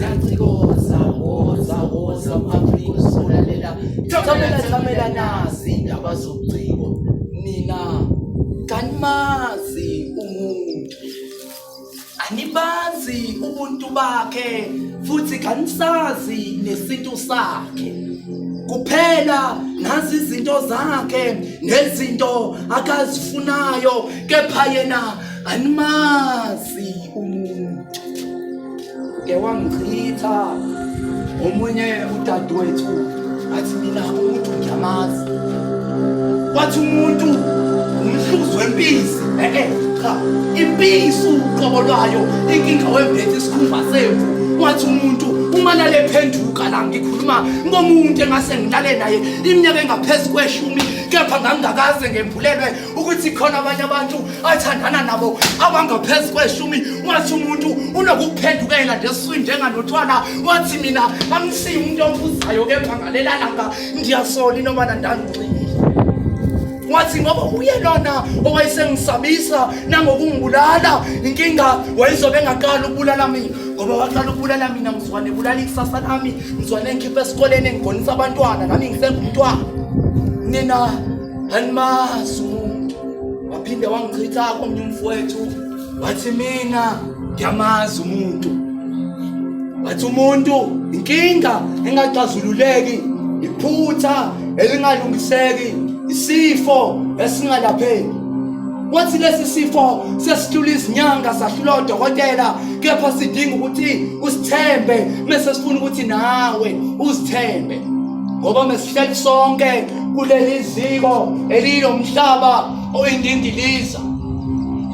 ziyacikoza. Woza, woza, m-Afrika uzolalela. Thamela, thamela, nazi indaba zobuciko. Nina kanimazi umuntu, anibazi ubuntu bakhe, futhi kanisazi nesintu sakhe. Kuphela nazi izinto zakhe nezinto akazifunayo, kepha yena animazi umuntu. Ke wangichitha omunye udadewethu, athi mina umuntu ngiyamazi. Wathi umuntu umhluzi wempisi. Eh cha, impisi uqobo lwayo, inkinga wembethe isikhumba semvu. Wathi umuntu uma lale phenduka la, ngikhuluma ngomuntu engase ngilale naye iminyaka engaphezu kweshumi, kepha ngangingakaze ngembulelwe ukuthi khona abanye abantu athandana nabo abangaphezu kweshumi. Wathi umuntu unokuphendukela nje esiswini njenganotshwala. Wathi mina angisiyi umuntu ophuzayo, kepha ngalela langa ndiyasola inobana ndangixinile. Wathi ngoba uye lona owayesengisabisa nangokungibulala, inkinga wayezobe engaqala ukubulala mina, ngoba waqala ukubulala mina mzwane ebulala ikusasa lami, mzwane engikhipha esikoleni, engigonisa abantwana, nami ngisengumntwana. Nina animazi umuntu. Waphinde wangichitha komnye umfowethu, wathi mina ngiyamazi umuntu. Wathi umuntu inkinga engaxazululeki, iphutha elingalungiseki, isifo esingalapheki. Wathi lesi sifo sesihlula izinyanga, sahlula odokotela, kepha sidinga ukuthi usithembe, mese sifuna ukuthi nawe uzithembe, ngoba mesihleli sonke kuleli ziko eliyilomhlaba oyindindiliza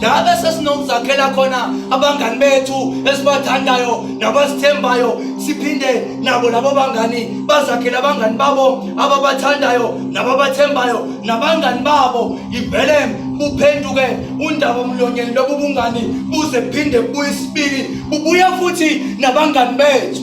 la bese sinokuzakhela khona abangani bethu esibathandayo nabasithembayo, siphinde nabo labo bangani bazakhele abangani babo ababathandayo nababathembayo nabangani babo, ivele buphenduke undaba mlonyeni lobu bungani, buze buphinde bubuye isibili, bubuye futhi nabangani bethu.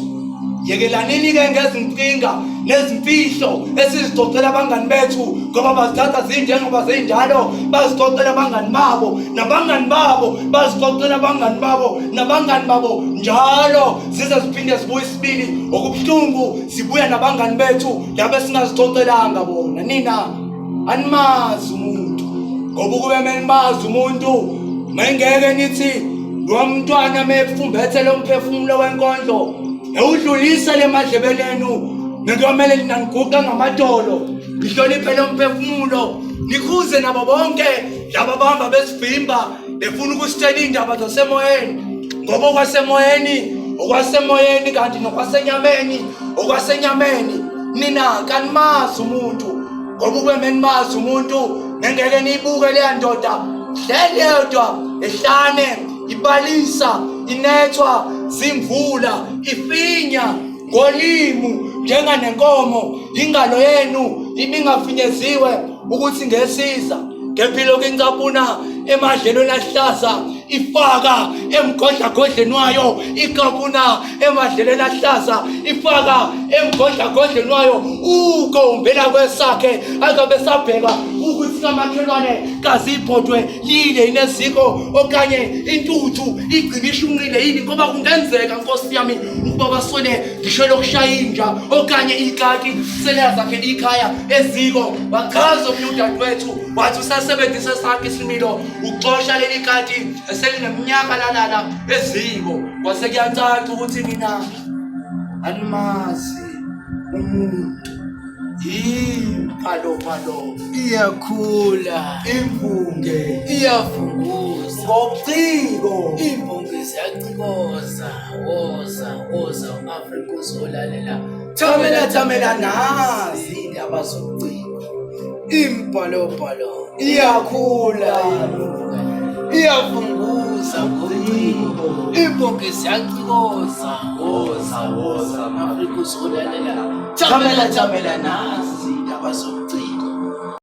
Yekelanini-ke ngezinkinga nezimfihlo esizixoxela abangani bethu, ngoba bazithatha zinjengoba zinjalo, bazixoxela abangani babo, nabangani babo bazixoxela abangani babo, nabangani babo njalo, zize ziphinde zibuye isibili. Okubuhlungu, sibuya nabangani bethu laba esingazixoxelanga bona. Nina animazi umuntu, ngoba ukube menimazi umuntu mengeke nithi lo mntwana mefumbethe lo mphefumulo wenkondlo ewudlulisa le madlebeni enu, ngekuyomele nina niguqe ngamadolo nihloniphe lo mphefumulo, nikhuze nabo bonke laba bamba besivimba befuna ukusitshela iy'ndaba zasemoyeni, ngoba okwasemoyeni okwasemoyeni, kanti nokwasenyameni okwasenyameni. Nina kanimazi umuntu, ngoba ukube menimazi umuntu nengeke niyibuke leya ndoda hleli yodwa ehlane, ibalisa, inethwa zimvula, ifinya ngolimu njenganenkomo. Ingalo yenu ibingafinyeziwe ukuthi ngesiza, kepha ilokhu incapuna emadlelweni ahlaza, ifaka emgodlagodleni wayo, ikapuna emadlelweni ahlaza, ifaka emgodlagodleni wayo ugombela kwesakhe, akabe sabheka ukuthi kamakhelwane kazi ibhodwe lile ineziko okanye intuthu igcina ishunqile yini, ngoba kungenzeka, nkosi yami, ukuba baswele ngisho lokushaya inja okanye ikati seleyazakhela ikhaya eziko. Wachaza omunye udadewethu, wathi usasebenzisa sakhe isimilo uxosha leli kati eselineminyaka lalala eziko. Kwase kuyacaca ukuthi nina animazi umuntu. Impalopalo iyakhula, imvunge iyavunguza ngobuciko, imbongi ziyacikoza. Woza, woza, u-Afrika uzolalela. Thamela, thamela, nazi indaba zobuciko. Impalopalo iyakhula, iyavunguza ngociko, imbongi ziyacikoza. Woza, woza, Afrika uzolalela. Thamela, thamela, nazi indaba.